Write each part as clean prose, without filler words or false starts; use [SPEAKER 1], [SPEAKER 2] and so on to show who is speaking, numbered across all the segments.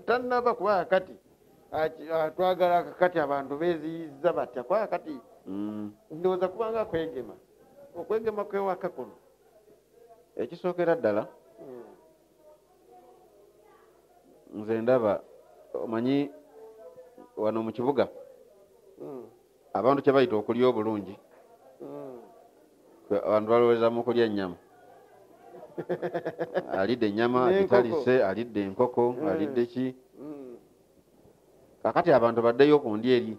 [SPEAKER 1] Tannaba kuba kati twagala kati abantu beeziyiza batya kuba kati ndowooza kubanga kwegema okwegema kwewaka kuno.
[SPEAKER 2] Ekisookera ddala nze ndaba omanyi wano mu kibuga abantu kye bayita okulya obulungi, abantu balowooza mu kulya ennyama. Alidde ennyama agitalise, alidde enkoko, alidde ki. Kakati abantu baddeyo ku ndya eri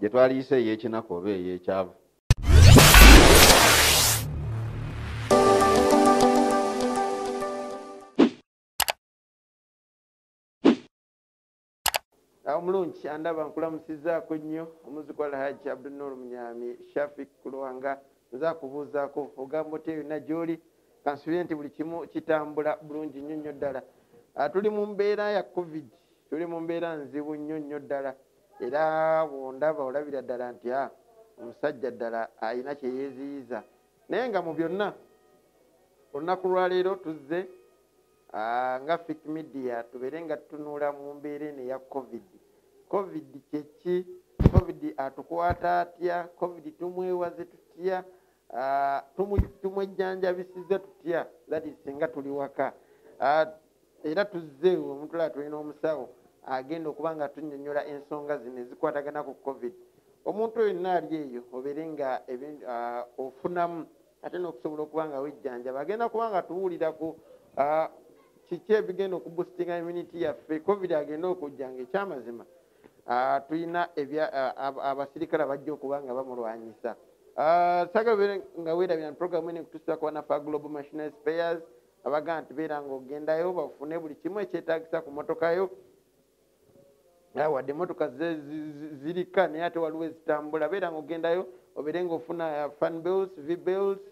[SPEAKER 2] gye twaliyise ey'ekinaku oba ey'ekyavu.
[SPEAKER 1] Omulungi andaba nkulamusizaako nnyo omuzukulu Alhaji Abdunnoor Munyami Shafik Lwanga, nza kubuuzaako ogamba otya yonna gy'oli, kansuubire nti buli kimu kitambula bulungi nnyo nnyo ddala. Tuli mu mbeera ya COVID, tuli mu mbeera nzibu nnyo nnyo ddala, era bw'ondaba olabira ddala nti omusajja ddala alina kye yeeziyiza. Naye nga mu byonna olunaku lwaleero tuzze nga Fik Media tubeere nga tutunula mu mbeera eno eya COVID. COVID kyeki? COVID atukwata atya? COVID tumwewaze tutya? Tumwejjanjabisiza tutya? That is singa tuli waka. Era tuzze omutula tulina omusawo agenda okuba nga tunnyonnyola ensonga zino ezikwatagana ku COVID. Omuntu yenna ali eyo obeere nga ofunamu ate n'okusobola okuba nga wejjanjaba. Agenda kuba nga tuwulira ku kiki ebigenda okuboostinga immunity yaffe. COVID agenda okujja nga ekyamazima tulina abasirikale abajja okuba nga bamulwanyisa. Saagala nga weerabira program eno ekutuusa ku bannaffe Global Machinery Spares abagamba nti beera ng'ogendayo bafune buli kimu ekyetaagisa ku mmotoka yo. Wadde emmotoka zirika naye ate waliwo ezitambula, beera ng'ogendayo obeere ng'ofuna fan bells, V bells,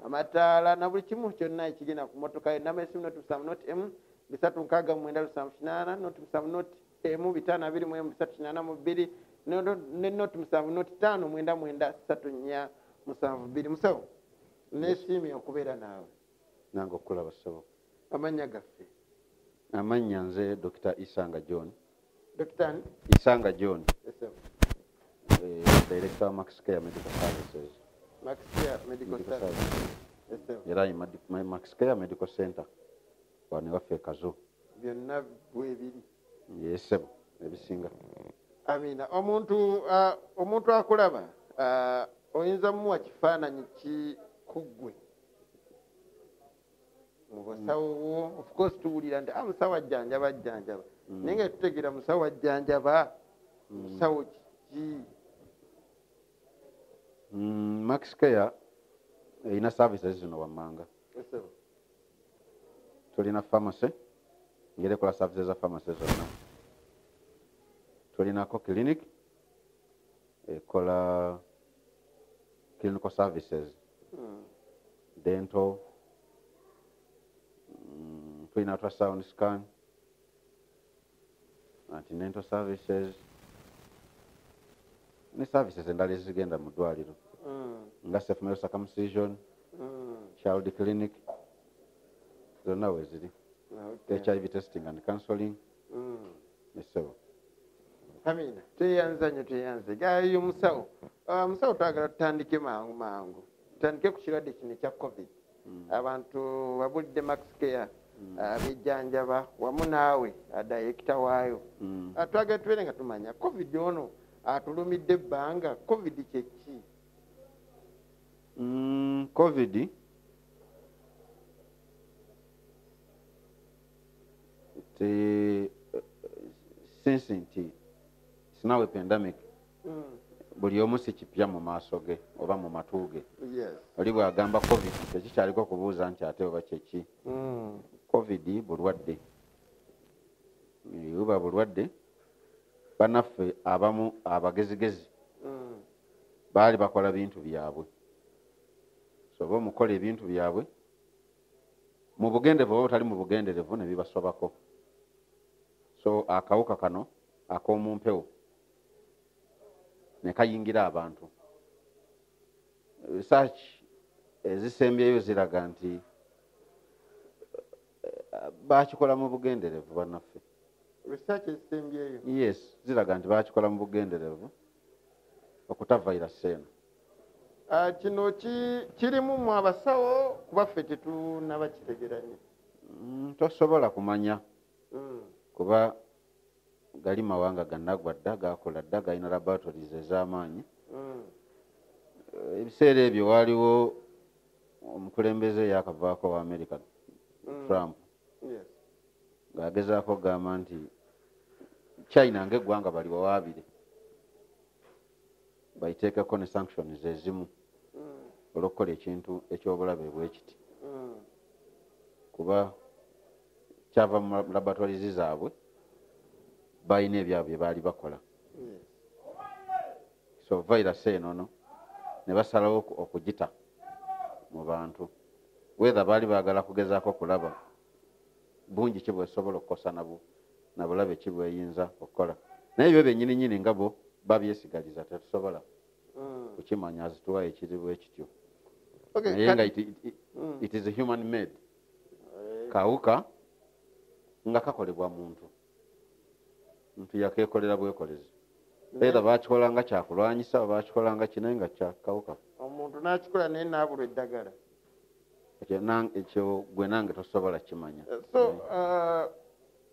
[SPEAKER 1] amataala na buli kimu kyonna ekigenda ku mmotoka yo. Namba y'essimu 070 369 78, 070 521 382, ne 070 599 34 72. Musawo, neesiimye okubeera naawe.
[SPEAKER 2] Nange okukulaba ssebo.
[SPEAKER 1] Amannya gaffe?
[SPEAKER 2] Amannya nze Dr. Isanga John.
[SPEAKER 1] Dr.
[SPEAKER 2] Isanga John. Director wa Max Care Medical Services.
[SPEAKER 1] Max Care Medical Services.
[SPEAKER 2] Era Max Care Medical Center wano ewaffe e Kazo.
[SPEAKER 1] Byonna bwebiri.
[SPEAKER 2] Yes ssebo, ebisinga.
[SPEAKER 1] Amina. Omuntu akulaba oyinza mumuwa kifaananyi ki ku ggwe mu basawo wo? Of course tuwulira nti musawo ajjanjaba ajjanjaba, naye nga tutegeera musawo ajjanjaba musawo kiki?
[SPEAKER 2] Max Care erina services zino wammanga. Tulina pharmacy ngeri ekola services za pharmacy zonna. Tulinako clinic ekola clinical services, dental, tulina ultrasound scan, antenatal services ne services endala ezigenda mu ddwaliro nga safe male circumcision, child clinic, zonna weeziri. HIV testing and counseling. Ssebo.
[SPEAKER 1] Amina. Tweyanza nnyo, tweyanze. Gayo musawo. Musawo twagala tutandike mangu mangu. Tutandike ku kirwadde kino ekya COVID. Abantu babulidde Max Care abejjanjaba wamu naawe director waayo. Twagala tubeere nga tumanya COVID ono atulumidde ebbanga. COVID kye ki?
[SPEAKER 2] COVID since nti it's now a pandemic, buli omu si kipya mu maaso ge oba mu matu ge. Oli bw'agamba COVID tekikyaliko kubuuza nti ate oba kye ki. COVID bulwadde. Buba bulwadde, bannaffe abamu abagezigezi baali bakola bintu byabwe. So oba omukola ebintu byabwe mu bugenderevu oba butali mu bugenderevu ne bibasobako. So akawuka kano ak'omu mpewo ne kayingira abantu. Research ezisembyeyo ziraga nti bakikola mu bugenderevu bannaffe.
[SPEAKER 1] Research ezisembyeyo?
[SPEAKER 2] Yes, ziraga nti bakikola mu bugenderevu okuta virus eno.
[SPEAKER 1] Kino kirimu mu abasawo, kuba ffe tetunaba kitegeranye.
[SPEAKER 2] Tosobola kumanya kuba gali mawanga gannagwa dda, gakola dda, galina laboratories ez'amaanyi. Ebiseera ebyo waaliwo omukulembeze eyakavaako wa America, Trump, ng'agezaako okugamba nti China ng'eggwanga bali wawaabire bayiteekeko ne sanctions ezimu olw'okukola ekintu eky'obulabe bwe kiti, kuba kyava mu laboratories zaabwe, balina ebyabwe bye baali bakola. So virus eno no ne basalawo okugita mu bantu, whether baali baagala kugezaako kulaba bungi ki bwesobola okukosa na bulabe ki bweyinza okukola, naye ebyo byennyini nnyini nga bo babyesigaliza, tetusobola kukimanya azituwa ekiri bwe kityo. Naye nga it is a human made kawuka nga kakolebwa muntu, muntu yakeekolera bwekolezi, either bakikola nga kyakulwanyisa oba bakikola nga kinaye nga kyakawuka.
[SPEAKER 1] Omuntu n'akikola naye n'abulwa eddagala.
[SPEAKER 2] Ekyo gwe nange tosobola kimanya.
[SPEAKER 1] So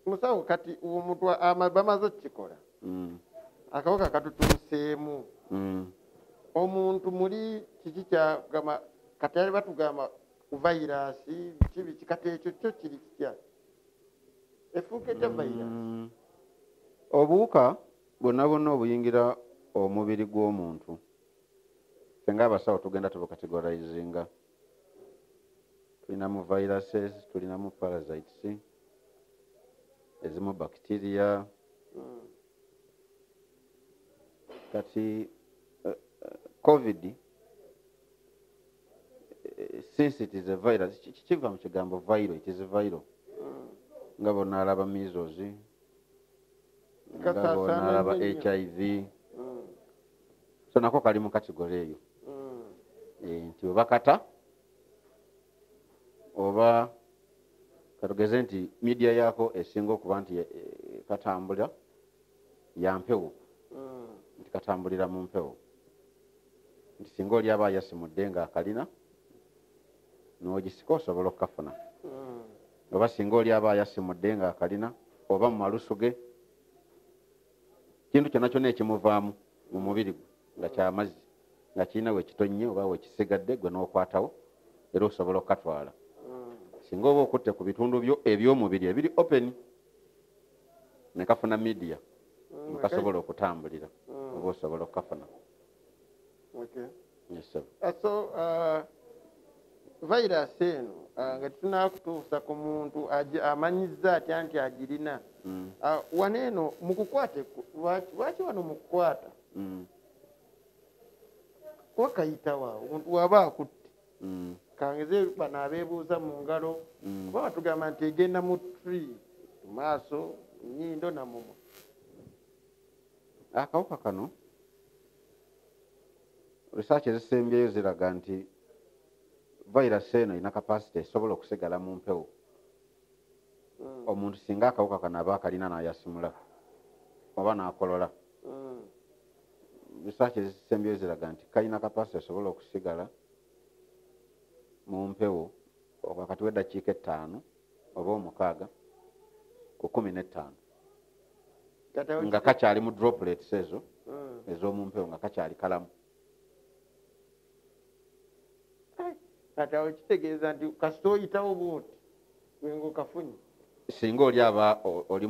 [SPEAKER 1] musawo, kati omuntu bamaze okukikola, akawuka katutuuseemu, omuntu muli kiki kyagamba? Kati ali batugamba ku virus biki biki, kati ekyo kyo kiri kitya? Efuuka etya virus?
[SPEAKER 2] Obuwuka bwonna bwonna obuyingira omubiri gw'omuntu, ffe ng'abasawo tugenda tubucategorizinga. Tulinamu viruses, tulinamu parasites, ezimu bacteria. Kati COVID, since it is a virus, kiva mu kigambo viral, it is viral, nga bw'onaalaba measles, nga bw'onaalaba HIV, so nako kali mu category eyo, nti oba kata oba katugeze nti media yaako esinga okuba nti katambula ya mpewo, nti katambulira mu mpewo, nti singa oli aba ayasimudde ng'akalina n'ogisika osobola okukafuna, oba singa oli aba ayasimudde ng'akalina oba mu malusu ge, kintu kyonna kyonna ekimuvaamu mu mubiri gwe nga kyamazzi nga kirina we kitonnye oba we kisigadde, gwe n'okwatawo era osobola okukatwala. Singa oba okutte ku bitundu byo eby'omubiri ebiri open ne kafuna media mukasobola okutambulira, oba osobola okukafuna. Yes, sir.
[SPEAKER 1] So virus eno, nga tetunakutuusa ku muntu amanyiza atya nti agirina, wano eno mukukwate, lwaki wano mukukwata kuba kayitawa omuntu waba akutte? Kangeze bano abeebuuza mu ngalo, kuba batugamba nti egenda mu tree, mu maaso, nnyindo na mumwa.
[SPEAKER 2] Akawuka kano, research ezisembyeyo ziraga nti virus eno erina capacity esobola okusigala mu mpewo. Omuntu singa akawuka kano aba akalina n'ayasimula oba n'akolola, research ezisembyeyo ziraga nti kalina capacity esobola okusigala mu mpewo wakati w'eddakiika 5 oba 6 ku 15, nga kakyali mu droplets ezo ez'omu mpewo, nga kakyali kalamu.
[SPEAKER 1] Kati awo kitegeeza nti kasita oyitawo bwoti gwe ng'okafunye.
[SPEAKER 2] Singa oli aba oli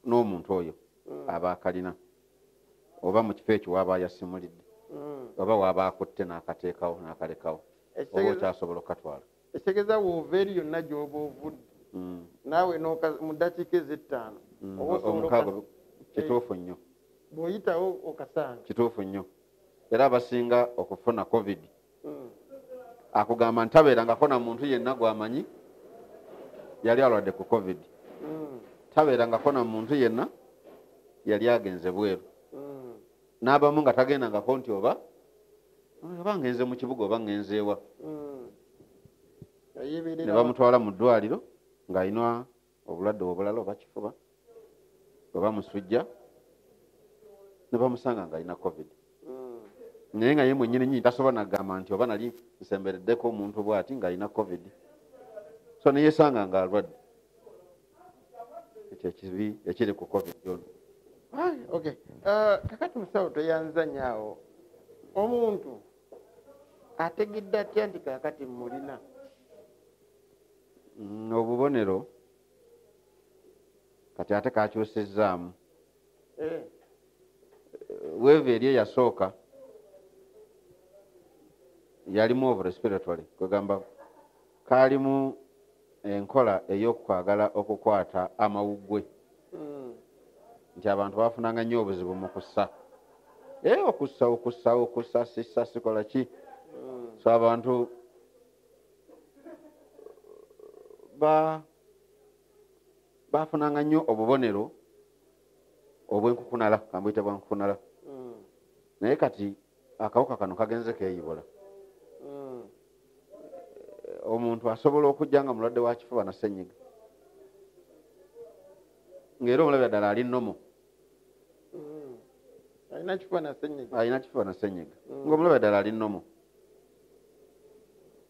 [SPEAKER 2] n'omuntu oyo aba akalina, oba mu kifo ekyo waaba ayasimulidde, oba waaba akutte n'akateekawo n'akalekawo, oba okyasobola okukatwala.
[SPEAKER 1] Ekitegeeza woova eri yonna gy'oba ovudde, naawe mu ddakiika ez'ettaano oba osobola
[SPEAKER 2] omukaaga, kituufu nnyo.
[SPEAKER 1] Bw'oyitawo okasanga.
[SPEAKER 2] Kituufu nnyo. Era abasinga okufuna COVID akugamba ntabeerangako na muntu yenna gw'amanyi yali alwadde ku COVID, tabeerangako na muntu yenna yali agenze bweru, n'abamu nga tagendangako nti oba ngenze mu kibuga oba ngenze ewa, ne bamutwala mu ddwaliro ng'alina obulwadde obulala, oba kifuba oba musujja, ne bamusanga ng'alina COVID. Naye nga ye mwennyini nnyini tasobola nagamba nti oba nali nsembereddeko omuntu bw'ati ng'alina COVID, so neyesanga ng'alwadde. Ekyo ekibi ekiri ku COVID ono.
[SPEAKER 1] Okay. Kakati musawo, toyanzanya awo, omuntu ategedde atya nti kakati mulina?
[SPEAKER 2] Obubonero kati ate kakyusizzaamu. Wave eri eyasooka yalimu of respiratory, kwegamba kaalimu enkola ey'okwagala okukwata amawuggwe, nti abantu bafunanga nnyo obuzibu mu kussa, okussa okussa okussa, sissa, sikola ki. So abantu bafunanga nnyo obubonero obw'enkukunala, kambuyite bwa nkukunala. Naye kati akawuka kano kagenze keeyibola. Omuntu asobola okujja nga mulwadde wa kifuba na ssenyiga, ng'era omulabira ddala ali normal.
[SPEAKER 1] Alina kifuba na ssenyiga.
[SPEAKER 2] Alina kifuba na ssenyiga, ng'omulabira ddala ali normal.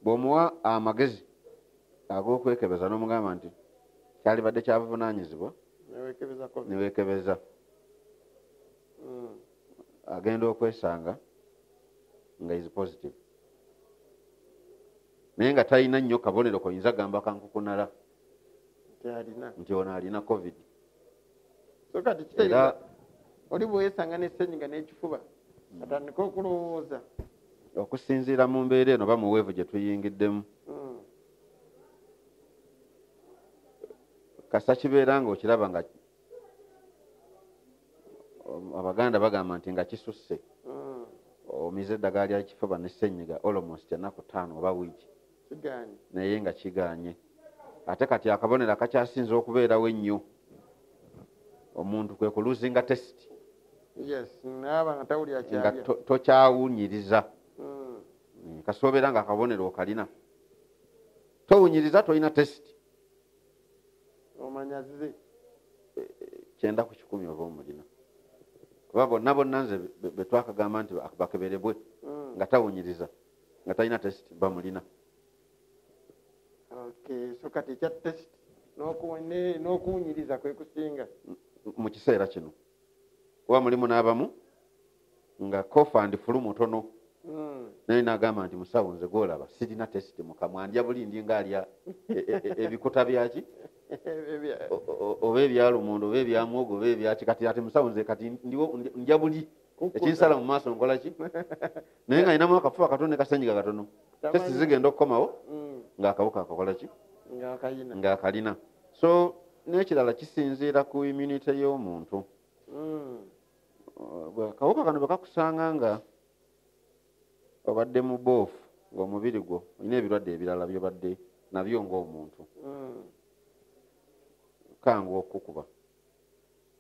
[SPEAKER 2] Bw'omuwa amagezi ag'okwekebeza n'omugamba nti kyalibadde kyabuvunaanyizibwa
[SPEAKER 1] neweekebeza,
[SPEAKER 2] agenda okwesanga nga is positive, naye nga talina nnyo kabonero koyinza gamba kankukunala nti ono alina COVID.
[SPEAKER 1] So kati kitegeeza oli bweyesanga n'essenyiga n'ekifuba atandika okulowooza.
[SPEAKER 2] Okusinziira mu mbeera eno oba mu wave gye tuyingiddemu, kasa kibeera nga okiraba nga Abaganda bagamba nti nga kisusse, omize eddagala lya kifuba ne ssenyiga almost ennaku 5 oba wiiki, naye nga kiganye. Ate kati akabonero akakyasinze okubeerawo ennyo omuntu kwe kuluzinga test.
[SPEAKER 1] Yes, naaba nga tawulira
[SPEAKER 2] kyalya, nga tokyawunyiriza. Kasobeera nga akabonero okalina, towunyiriza, tolina test,
[SPEAKER 1] omanya zize
[SPEAKER 2] 90 ku 100 oba omulina. Kuba bonna bonna nze be twakagamba nti bakeberebwe nga tawunyiriza, nga talina test, bamulina.
[SPEAKER 1] Okay, so kati ekya test n'okuwunyiriza kwe kusinga
[SPEAKER 2] mu kiseera kino, kuba mulimu n'abamu nga cough and flu mutono, naye n'agamba nti musawo nze gw'olaba sirina test mu kamwa, ndya buli ndi ng'alya ebikuta byaki oba ebyalumonde oba ebyamuwogo oba ebyaki, kati ate musawo nze kati ndya buli ekinsala mu maaso nkola ki, naye nga alinamu akafuba katono ne kasenyiga katono. Test zigenda okukomawo ng'akawuka akakola ki, ng'akalina. So n'ekirala kisinziira ku immunity y'omuntu. Akawuka kano bwe kakusanga nga obadde mu boofu, ng'omubiri gwo olina ebirwadde ebirala by'obadde nabyo ng'omuntu, kangu okukuba.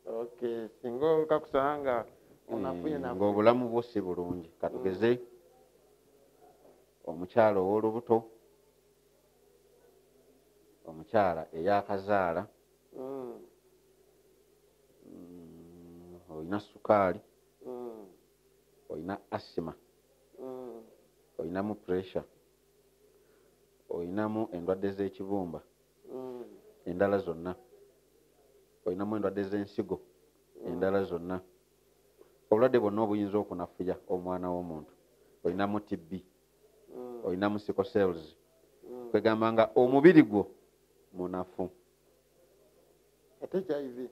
[SPEAKER 1] Okay, singa kakusanga onafuye
[SPEAKER 2] ng'obulamu bwo si bulungi. Katugeze omukyala ow'olubuto, omukyala eyakazaala, olina sukaali, olina asima, olinamu pressure, olinamu endwadde z'ekibumba endala zonna, olinamu endwadde z'ensigo endala zonna, obulwadde bwonna obuyinza okunafuya omwana w'omuntu, olinamu TB, olinamu sickle cells, kwegamba nga omubiri gwo munafu.
[SPEAKER 1] Ate HIV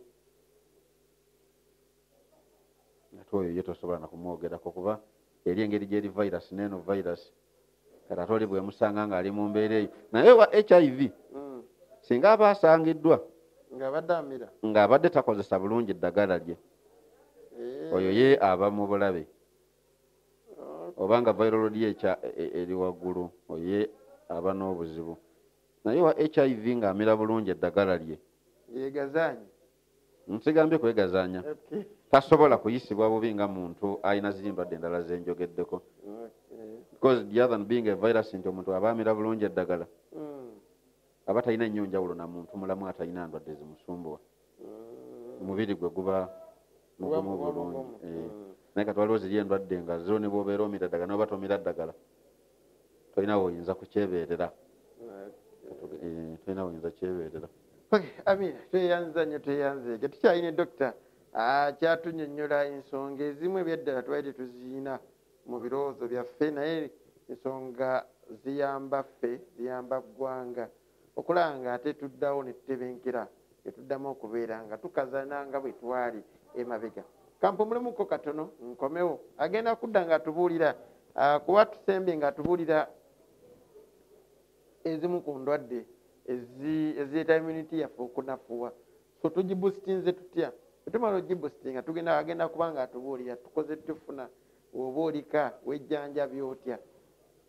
[SPEAKER 2] ate oyo ye tosobola nakumwogerako, kuba eri engeri gyeri virus n'eno virus, kati ate oli bwemusanga ng'ali mu mbeera eyo. Naye wa HIV singa aba asangiddwa ng'abadde takozesa bulungi ddagala lye, oyo ye aba mu bulabe, oba nga viral load ye eri waggulu, oyo ye aba n'obuzibu. Naye wa HIV ng'amira bulungi eddagala lye,
[SPEAKER 1] yegazaanya,
[SPEAKER 2] nsigambye kwegazaanya, tasobola kuyisibwa bubi nga muntu alina ziri ndwadde endala zenjogeddeko. Because the other being a virus nti omuntu aba amira bulungi eddagala, Aba talina nnyo njawulo na muntu mulamu atalina ndwadde zimusumbuwa. Omubiri gwe guba mugumu bulungi. Naye kati waliwo ziri endwadde nga zo ne bw'obeera omira ddagala n'oba tomira ddagala, tolina woyinza kukyebeerera. Tolina woyinza kyebeerera.
[SPEAKER 1] Amina, tweyanza nnyo, tweyanzeege. Tukyalina dokita akyatunyonnyola ensonga ezimu ebyaddala tubadde tuziina mu birowoozo byaffe, naye ensonga ziyamba ffe, ziyamba ggwanga okulaba nga ate tuddawo ne tutebenkera, ne tuddamu okubeera nga tukazana nga bwe twali emabega. Kampumulemuko katono nkomewo, agenda kudda ng'atubuulira kuba tusembye ng'atubuulira ezimu ku ndwadde ezireeta immunity yaffe okunafuwa. So tugiboostinze tutya? Bwe tumala ogiboostinga agenda kuba ng'atubuulira tukoze tufuna oba olika wejjanjabya otya.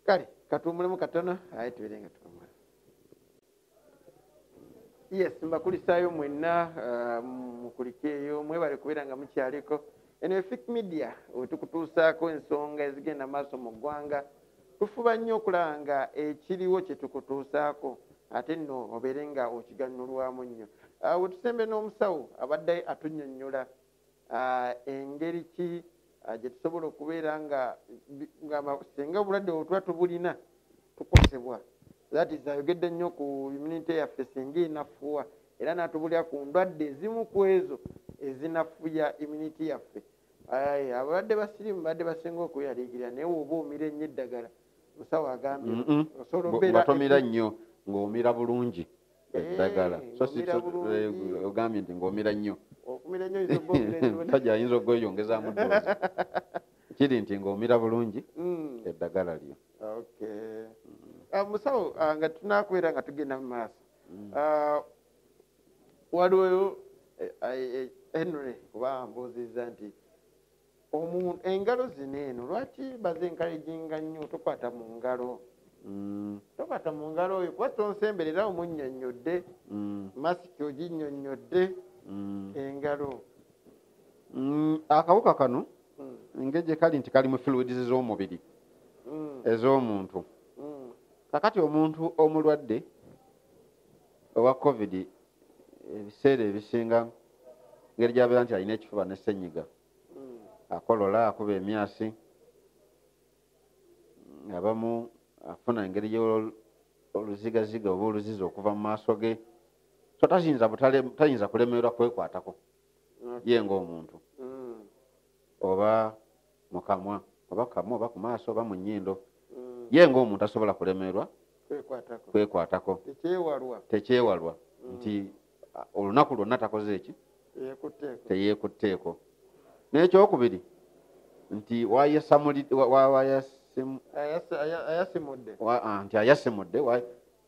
[SPEAKER 1] Kale katuwummulemu katono aye tubeere nga tukomala. Yes, mbakulisaayo mwenna, mukulikeeyo, mwebale kubeera nga mukyaliko. Eno Efik Media we tukutuusaako ensonga ezigenda maaso mu ggwanga. Tufuba nnyo okulaba nga ekiriwo kye tukutuusaako ate nno obeere nga okiganyulwamu nnyo. We tusembe n'omusawo abadde atunnyonnyola engeri ki gye tusobola okubeera nga singa obulwadde bwe tuba tubulina tukosebwa. That is, ayogedde nnyo ku immunity yaffe singa enafuwa, era n'atubulira ku ndwadde ezimu ku ezo ezinafuya immunity yaffe. Abalwadde ba siriimu badde basinga okweraliikirira, naye bw'oba omira ennyo eddagala, musawo agambye osobola
[SPEAKER 2] okubeera tomira nnyo ng'omira bulungi eddagala. So si ogambye nti ng'omira nnyo.
[SPEAKER 1] Okumira nnyo oyinza okuba omira ennyo.
[SPEAKER 2] Musajja ayinza okweyongezaamu ddoozi. Kiri nti ng'omira bulungi eddagala lyo.
[SPEAKER 1] Okay. Musawo, nga tunaakubeera nga tugenda mu maaso, waliwo Henry kuba mbuuzizza nti engalo zino eno lwaki bazenkalejinga nnyo tokwata mu ngalo? Tokwata mu ngalo oyo kuba tonsemberera omunnyonnyodde, masiki oginnyonnyodde, engalo.
[SPEAKER 2] Akawuka kano engeri gye kali nti kali mu fluids z'omubiri ez'omuntu. Kakati omuntu omulwadde owa COVID ebiseera ebisinga engeri gy'abeera nti alina ekifuba ne ssenyiga, akolola, akuba emyasi, abamu afuna engeri oluzigaziga oba oluzizi okuva mu maaso ge. So tayinza kulemererwa kwekwatako ye ng'omuntu, oba mu kamwa, oba kamwa, oba ku maaso, oba mu nnyindo. Ye ng'omuntu asobola kulemererwa kwekwatako. Tekyewalwa nti olunaku lwonna takoze eki? Teyeekutteeko. N'ekyokubiri nti nti ayasimudde,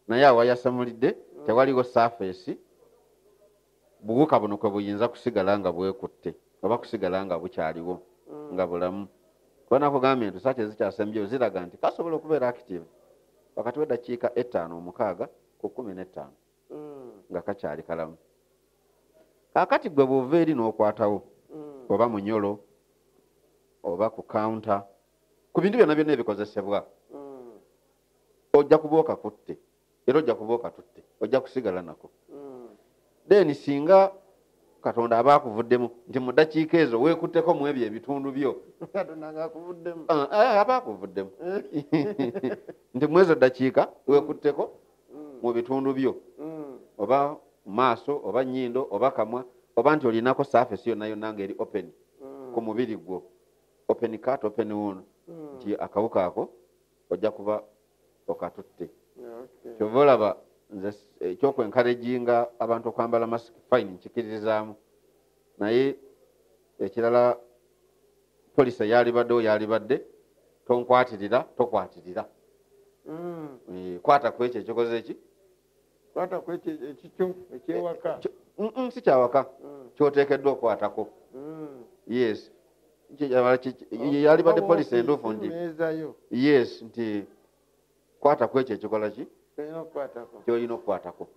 [SPEAKER 2] naye awayasamulidde tewaliwo surface buwuka buno kwe buyinza kusigala nga bwekutte oba kusigala nga bukyaliwo nga bulamu. Kuba nakugambye nti research ezikyasembyeyo ziraga nti kasobola okubeera active wakati w'eddakiika 5 6 ku 15 nga kakyali kalamu. Kaakati gwe bw'ova eri n'okwatawo oba munyolo oba ku counter, ku bintu byonna byonna ebikozesebwa, ojja kuba okakutte era ojja kuba okatutte, ojja kusigala nako. Then singa Katonda aba akuvuddemu nti mu ddakiika ezo weekutteko mu ebyo ebitundu byo,
[SPEAKER 1] Katonda ng'akuvuddemu.
[SPEAKER 2] Aba akuvuddemu nti mu ezo ddakiika weekutteko mu bitundu byo, oba maaso oba nnyindo oba kamwa, oba nti olinako surface yonna yonna ng'eri open ku mubiri gwo, open cut, open wound, nti akawuka ako ojja kuba okatutte. Kyova olaba nze ekyokwenkarejinga abantu okwambala masiki fine nkikiririzaamu, naye ekirala poliisi yalibaddewo yalibadde tonkwatirira, tokwatirira. Kwata ku ekyo ekikoze eki?
[SPEAKER 1] Kwata ku ekyo ekikyo ekyewaka.
[SPEAKER 2] Si kyawaka, kyoteekeddwa okwatako. Yes. Yalibadde poliisi entuufu nti yes, nti kwata ku ekyo ekikola ki? Kyolina okukwatako.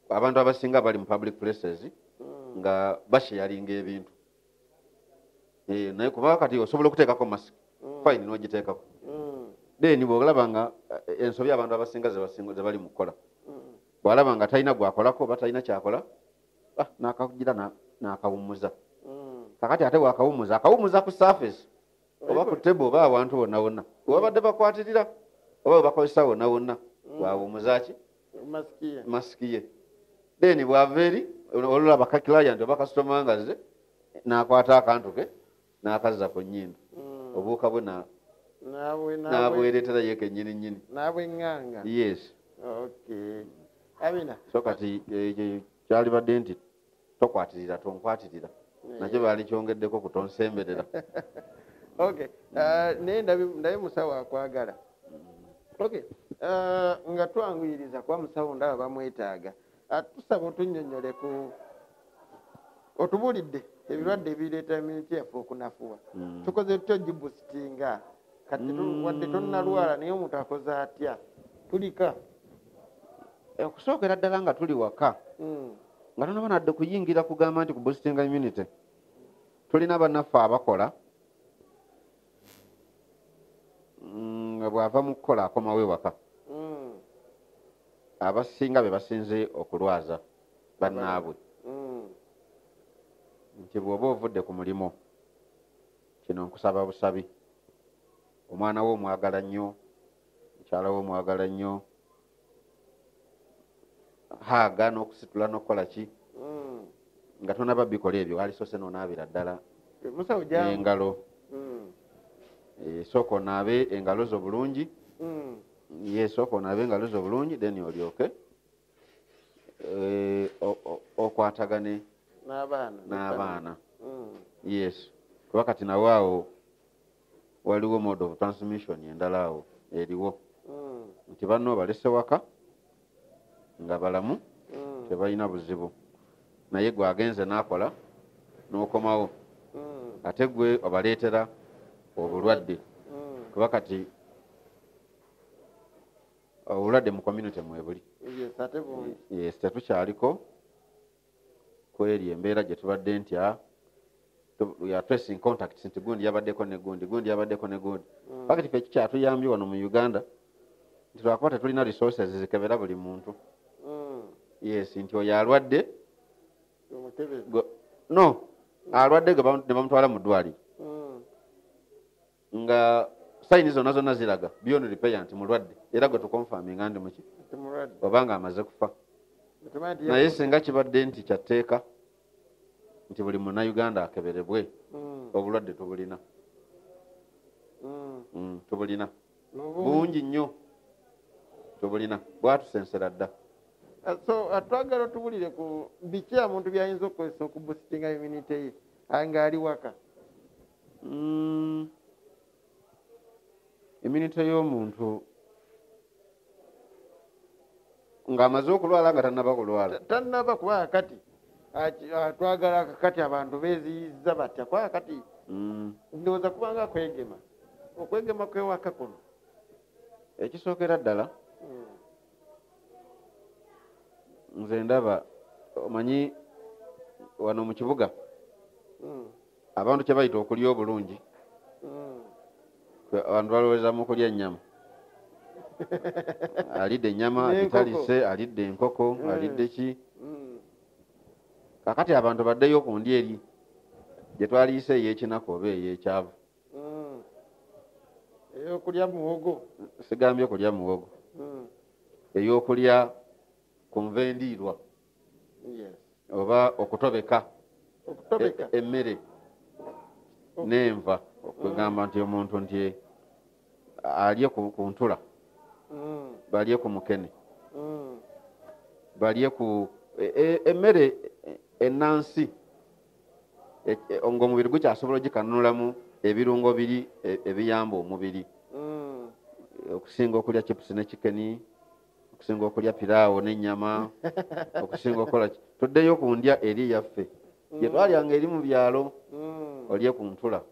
[SPEAKER 2] Abantu abasinga bali mu public places nga basharinga ebintu. Naye kuba kati osobola okuteekako masiki, fine n'ogiteekako. Then bw'olaba nga ensobi abantu abasinga ze bali mu kukola, Bw'alaba nga talina gwakolako oba talina kyakola, n'akagira n'akawummuza. Kakati ate bw'akawummuza, akawummuza ku surface oba ku table oba awantu wonna wonna webabadde bakwatirira oba webakozesa wonna wonna, bwawummuza ki? Masiki ye. Then bw'ava eri olulaba ka client oba kasitoma nga azze, n'akwata akantu ke n'akazza ku nnyindo, obuwuka bwe n'abwereetera ye kennyini nnyini.
[SPEAKER 1] N'abweŋŋanga.
[SPEAKER 2] Yes.
[SPEAKER 1] Okay. Amina.
[SPEAKER 2] So kati kyalibadde nti tokwatirira, tonkwatirira, nakyo baali kyongeddeko ku tonsemberera.
[SPEAKER 1] Okay. Naye ndabe musawo akwagala. Okay. Nga twanguyiriza kuba musawo ndaba bamwetaaga. Tusaba otunnyonnyole ku otubuulidde ebirwadde ebireeta immunity yaffe okunafuwa. Tukoze tutya ogiboostinga? Kati wadde tonnalwala naye omuntu akoze atya? Tulika.
[SPEAKER 2] Okusookera ddala nga tuli waka, nga tonaba nadde kuyingira kugamba nti kuboostinga immunity, tulina bannaffe abakola nga bw'ava mu kukola akomawo ewaka. Abasinga be basinze okulwaza bannaabwe. Nti bw'oba ovudde ku mulimu, kino nkusaba busabi, omwana wo omwagala nnyo, mukyala wo omwagala nnyo, haaga n'okusitula n'okukola ki, nga tonaba bikola ebyo walisoose n'onaabira ddala engalo. Sooka onaabe engalo zo bulungi. Ye sooka onaabe engalo zo bulungi, then olyoke okwatagane n'abaana. Yes, kuba kati nawe awo waliwo mode of transmission endala awo eriwo, nti banno balese waka nga balamu, tebalina buzibu, naye gwe agenze n'akola n'okomawo, ate gwe obaleetera obulwadde. Kuba kati obulwadde mu community mwebuli. Yes, tetukyaliko kweri embeera gye tubadde nti we are tracing contacts nti gundi yabaddeko ne gundi, gundi yabaddeko ne gundi. Pakati ffe kikyatuyambye wano mu Uganda nti lwakuba tetulina resources zikebera buli muntu. Yes, nti oyo alwadde no alwadde ne bamutwala mu ddwaliro nga sayini zonna zonna ziraga beyond repair nti mulwadde, era gwe tukonfaminga ndi muki obanga amaze kufa. Naye singa kibadde nti kyatteeka nti buli munnayuganda akeberebwe, obulwadde tubulina, tubulina bungi nnyo, tubulina bwatusensera dda.
[SPEAKER 1] So twagala otubulire ku biki omuntu byayinza okukozesa okuboostinga immunity ye ng'ali waka.
[SPEAKER 2] Immunity y'omuntu ng'amaze okulwala nga tannaba kulwala,
[SPEAKER 1] tannaba kuba kati twagala kati abantu beeziyiza batya? Kuba kati ndowooza kubanga kwegema, okwegema kwewaka kuno.
[SPEAKER 2] Ekisookera ddala nze ndaba omanyi wano mu kibuga abantu kye bayita okulya obulungi, abantu balowooza mu kulya ennyama. Alidde ennyama agitalise, alidde enkoko, alidde ki. Kakati abantu baddeyo ku ndya eri gye twaliyise ey'ekinaku oba ey'ekyavu.
[SPEAKER 1] Ey'okulya muwogo.
[SPEAKER 2] Sigambye kulya muwogo. Ey'okulya ku nva endiirwa oba okutobeka emmere n'enva, okugamba nti omuntu nti alye ku ntula, balye ku mukene, balye ku emmere ennansi ng'omubiri gukyasobola ogikanunulamu ebirungo biri ebiyamba omubiri, okusinga okulya chipusi ne chicken, okusinga okulya piraawo n'ennyama, okusinga okukola. Tuddeyo ku ndya eri yaffe gye twalyanga eri mu byalo, olye ku ntula.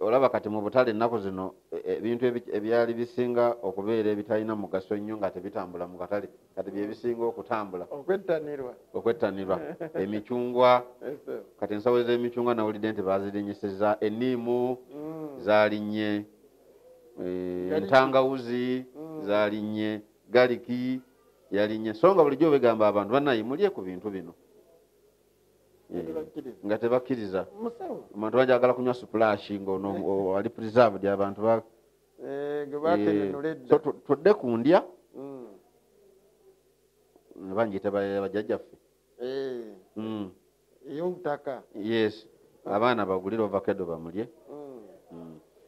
[SPEAKER 2] Olaba kati mu butale ennaku zino ebintu ebyali bisinga okubeera ebitalina mugaso nnyo nga tebitambula mu katale, kati bye bisinga okutambula, okwettanirwa. Emicungwa, kati ensawo z'emicungwa nawulidde nti baazirinyisizza, enniimu zaalinnye, entangawuzi zaalinnye, galiki. Yalinye. So nga bulijjo begamba abantu bannaye mulye ku bintu bino. Nga tebakkiriza. Omuntu bajagala kunywa splash ng'ono ali preserved abantu ba so tudde ku ndya. Banjita bajjajjaffe.
[SPEAKER 1] Ey'obutaka.
[SPEAKER 2] Yes. Abaana bagulire avocado bamulye.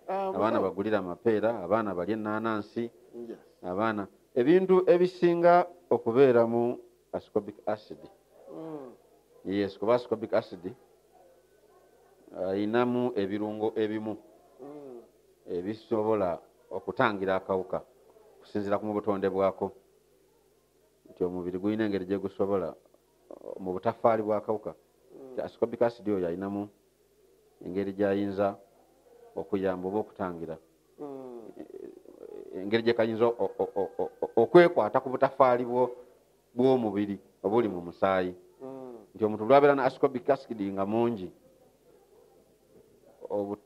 [SPEAKER 2] Abaana bagulire amapeera, abaana balye ennaanansi. Abaana ebintu ebisinga okubeeramu ascorbic acid. Yes, kuba ascorbic acid ayinamu ebirungo ebimu ebisobola okutangira akawuka kusinziira ku butonde bwako. Nti omubiri gulina engeri gye gusobola mu butafaali bw'akawuka. Ascorbic acid oyo ayinamu engeri gy'ayinza okuyamba oba okutangira engeri gye kayinza okwekwata ku butafaali bw'omubiri obuli mu musaayi. Nti omuntu lwabeera na ascorbic acid nga mungi oba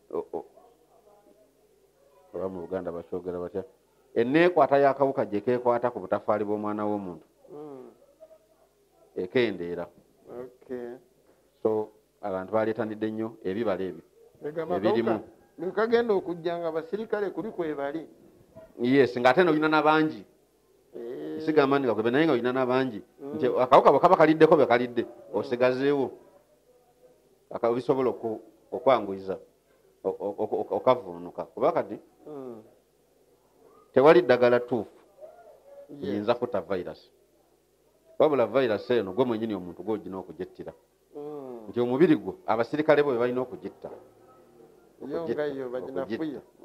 [SPEAKER 2] mu Buganda bakyogera batya, enneekwata y'akawuka gye keekwata ku butafaali bw'omwana w'omuntu ekendeera. So abantu baleetanidde nnyo ebibala ebyo ebirimu.
[SPEAKER 1] Kagenda okujja nga abasirikale kuli kwebali.
[SPEAKER 2] Yes, ng'ate n'olina n'abangi. Sigamba nti gakwebe naye nga olina n'abangi. Nti akawuka bwe kaba kaliddeko bwe kalidde osigazeewo bisobola okwanguyiza okavuunuka. Kuba kati tewali ddagala ttuufu liyinza kutta virus. Wabula virus eno gwe mwennyini omuntu gw'olina okugittira. Nti omubiri gwo abasirikale bo be balina okugitta.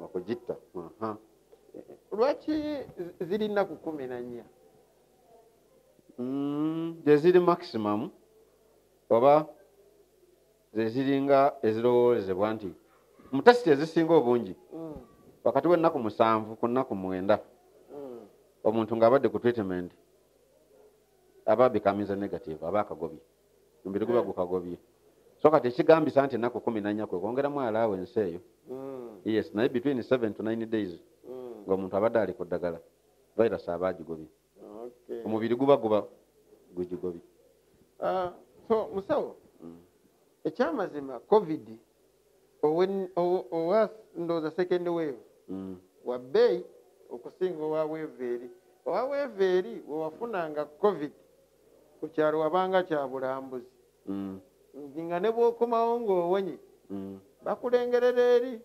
[SPEAKER 2] Okugitta.
[SPEAKER 1] Lwaki ziri nnaku 14?
[SPEAKER 2] Ze ziri maximum oba ze ziringa ezirowoozebwa nti mu tesiti ezisinga obungi wakati w'ennaku 7 ku nnaku 9 omuntu ng'abadde ku treatment aba becomes negative, aba akagobye, omubiri guba gukagobye. So kati ekigambisa nti ennaku 14 kwe kwongeramu allowance eyo. Yes, naye between 7 to 9 days ng'omuntu abadde ali ku ddagala virus aba agigobye. Omubiri guba gugigobye.
[SPEAKER 1] So musawo, ekyamazima COVID owa ndowooza second wave wa bbeeyi okusinga owa wave eri. Owa wave eri we wafunanga COVID ku kyalo wabanga kya bulambuzi. Nga ne bw'okomawo ng'owonye bakulengerera eri,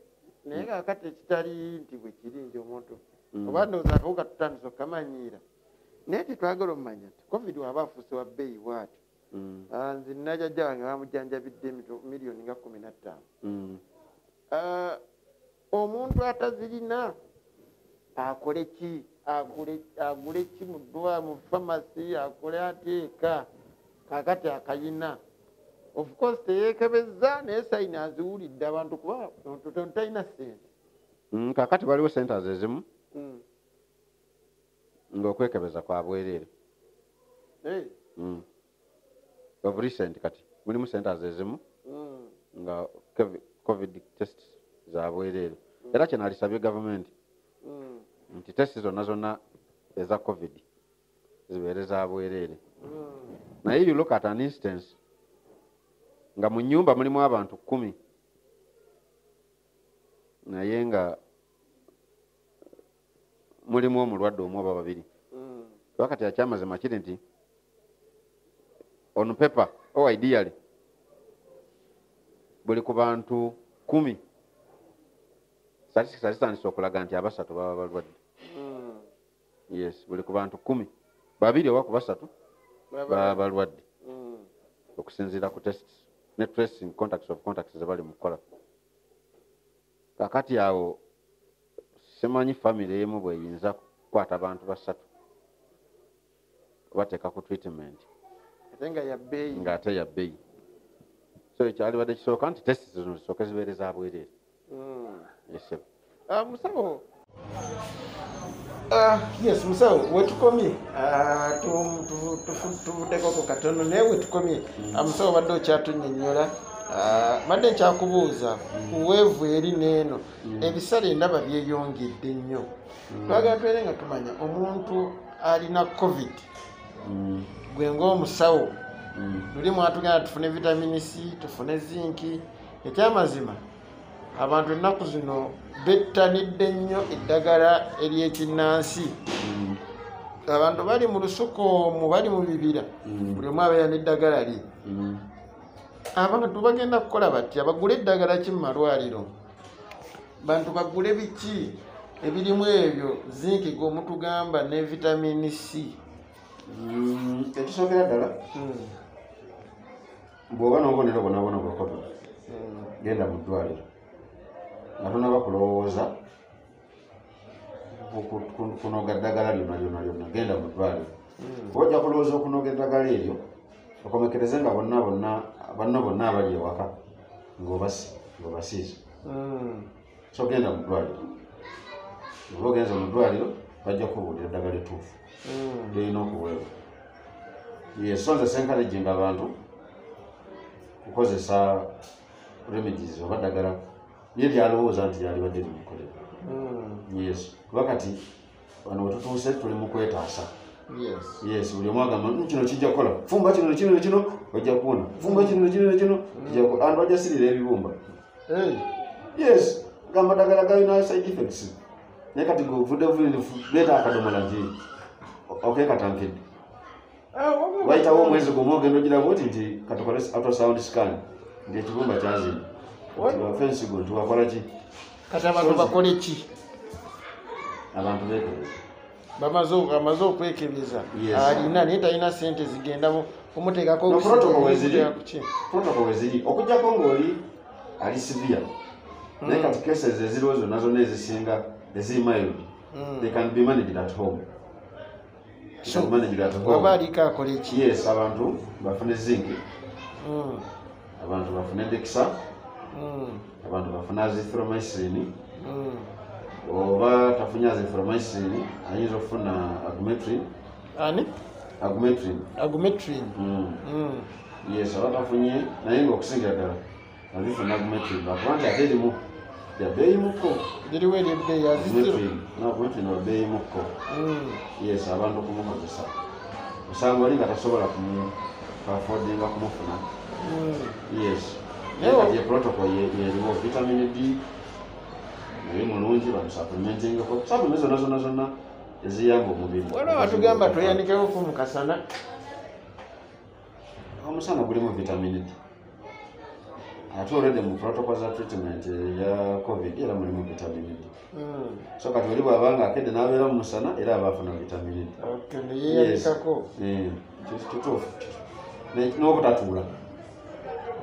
[SPEAKER 1] naye kaakati ekitali nti bwe kiri nti omuntu oba ndowooza akawuka tutandise okukamanyiira. Naye tetwagala omumanya nti COVID waba afuuse wa bbeeyi bw'atyo. Nze nnajjajja wange bamujjanjabidde miliyoni nga 15. Omuntu atazirina akole ki? Agule ki mu ddwa mu famasi, akole ateeka kaakati akayina. Of course teyeekebezza naye sayini aziwulidde abantu kuba omuntu talina ssente.
[SPEAKER 2] Kaakati waliwo centers ezimu ng'okwekebeza kwa bwereere. Of recent kati mulimu centers ezimu nga COVID test za bwereere. Era kye nalisabye gavumenti nti test zonna zonna eza COVID zibeere za bwereere. Naye you look at an instance nga mu nnyumba mulimu abantu 10 naye nga mulimu omulwadde omu oba babiri. Wakati ekyamazima kiri nti on paper or ideally buli ku bantu 10 statistics zitandise okulaga nti abasatu baba balwadde. Yes, buli ku bantu 10 babiri oba ku basatu baba balwadde okusinziira ku tests ne tracing contacts of contacts ze bali mu kukola. Kakati awo simanyi famire emu bweyinza kukwata abantu basatu kubateeka ku treatment
[SPEAKER 1] ate nga ya bbeeyi.
[SPEAKER 2] Ng'ate ya bbeeyi. So ekyalibadde kisooka nti test zino zisooke zibeere za bwereere. Yes.
[SPEAKER 1] Musawo, yes musawo, wetukomye tuvuddeko ku katono naye wetukomye. Musawo badde okyatunnyonnyola, badde nkyakubuuza ku wave eri n'eno ebisale ndaba byeyongedde nnyo. Twagala tubeere nga tumanya omuntu alina COVID Gwe ng'omusawo, luli mwatugenda tufune vitamin C, tufune zinc. Ekyamazima abantu ennaku zino bettanidde nnyo eddagala ery'ekinnansi. Abantu bali mu lusuku omwo, bali mu bibira, buli omu abeera n'eddagala lye. Abantu bagenda kukola batya? Bagule eddagala ki mu malwaliro? Bantu bagule biki ebirimu ebyo zinc g'omutugamba ne vitamin C?
[SPEAKER 2] Ekisookera ddala, bw'oba n'obubonero bwonna bwonna bwa COVID, genda mu ddwaliro nga tonaba kulowooza kunoga ddagala lyonna lyonna lyonna. Genda mu ddwaliro, kuba ojja kulowooza okunoga eddagala eryo, okomekereze nga bonna bonna banno bonna abali ewaka ng'obasiize. So genda mu ddwaliro. Oba ogenze mu ddwaliro, bajja kubuulira eddagala ettuufu lirina okuweebwa. Yes, so nze sencouraginga abantu kukozesa remedies oba ddagala ye lyalowooza nti lyalibadde limukolera. Yes, kuba kati wano wetutuuse tuli mu kwetaasa. Yes, buli omu agamba, kino kijja kukola, fumba kino nekino nekino ojja kuwona, fumba kino nekino nekino kijja kukola." Abantu bajja sirira ebibumba. Yes, gamba ddagala galina side effects, naye kati gwe ovudde leeta akadomola nti okekatankidde. Wayitawo omwezi gumu, ogenda ogiraba oti nti katukole ultrasound scan nti ekibumba kyazimba, nti wafe ensigo, nti wakola ki?
[SPEAKER 1] Kati abantu bakole ki?
[SPEAKER 2] Abantu beekebeza.
[SPEAKER 1] Amaze okwekebeza, alina, naye talina sente zigenda kumuteekako.
[SPEAKER 2] No, protocol weziri.
[SPEAKER 1] Kumuteeka ku ki?
[SPEAKER 2] Protocol weziri, okuggyako ng'oli ali severe. Naye kati cases eziriwo zonna zonna ezisinga eziri mild, they can be managed at home. They
[SPEAKER 1] So,
[SPEAKER 2] can be managed at home.
[SPEAKER 1] waba aliko akole ki?
[SPEAKER 2] Yes, abantu bafune zinc, abantu bafune dexa, abantu bafune azithromycin. Oba tafunye azithromycin, ayinza okufuna Agmetrin.
[SPEAKER 1] Ani?
[SPEAKER 2] Agmetrin.
[SPEAKER 1] Agmetrin.
[SPEAKER 2] Yes, oba tafunye, naye ngaokusingira ddala azifuna Agmetrin, lwakuba nti ate erimu yabbeeyimukko.
[SPEAKER 1] Liriwo eryebbeeyi azithro?
[SPEAKER 2] Agmetrin, no, Agmetrin wabbeeyimukko. Yes, abantu okumukozesa, osanga oli nga tasobola kuaffordinga kumufuna. Yes.
[SPEAKER 1] Naye
[SPEAKER 2] naye kati protocol yeriwo. Vitamin D naye mulungi, bamusupplementingako, supplement zonna zonna zonna eziyamba omubiri.
[SPEAKER 1] Waliwo batugamba tweyanikeko ku mukasana.
[SPEAKER 2] Omusana gulimu vitamin D, ate already mu protocol za treatment ya COVID era mulimu vitamin D. So kati oli bw'abanga akedde n'abeera mu musana, era aba afuna vitamin D.
[SPEAKER 1] Okay, neyeyanikako.
[SPEAKER 2] Eh, kituufu. N'obutatuula.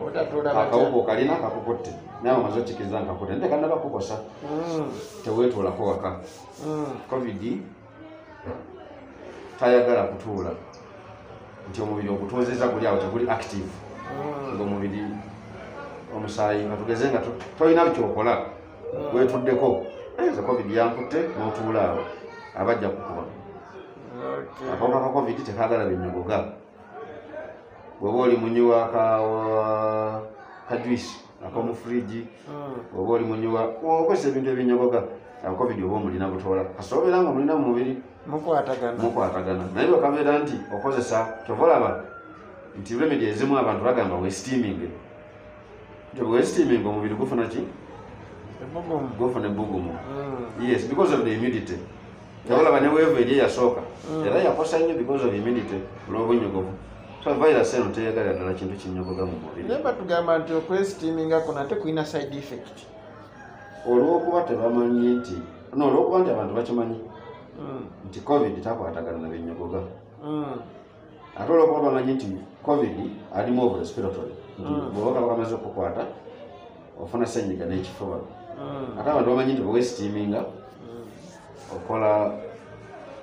[SPEAKER 1] Otatuula batya?
[SPEAKER 2] Akawuka okalina kakukutte, naye omaze okkiriza nkakutte, naye tekannaba kukosa, teweetuulako waka. COVID tayagala kutuula, nti omubiri ogutuuzizza guli awo teguli active, ng'omubiri omusaayi nga tugeze nga tolina kyokola, weetuddeko. "Eh, nze COVID yankutte," n'otuula awo, abajja kukuba. Akawuka ka COVID tekaagala binyogoga. Bw'oba oli munywa ka juice ak'omu fridge, bw'oba oli munywa, okozesa ebintu ebinyogoga, awo COVID oba omulina butoola. Kasita obeera nga omulina mu mubiri,
[SPEAKER 1] Mukwatagana.
[SPEAKER 2] Mukwatagana. Naye bwekabeera nti okozesa, kyova olaba nti remedy ezimu abantu bagamba westeaming, nti bwesteaming omubiri gufuna ki?
[SPEAKER 1] Ebbugumu.
[SPEAKER 2] Gufuna ebbugumu. Yes, because of the humidity. Kyova olaba ne wave eri eyasooka era yakosa nnyo because of humidity, olw'obunyogovu. So virus eno teyagalira ddala kintu kinyogoga mu mubiri.
[SPEAKER 1] Naye batugamba nti okwesteaminga kuno ate kulina side effect.
[SPEAKER 2] Olw'okuba tebamanyi nti no, olw'okuba nti abantu bakimanyi nti COVID takwatagana na binyogoga, ate olw'okuba bamanyi nti COVID alimu of respiratory, nti bw'oba kaba kamaze okukwata ofuna senyiga n'ekifuba, ate abantu bamanyi nti bwewesteaminga okola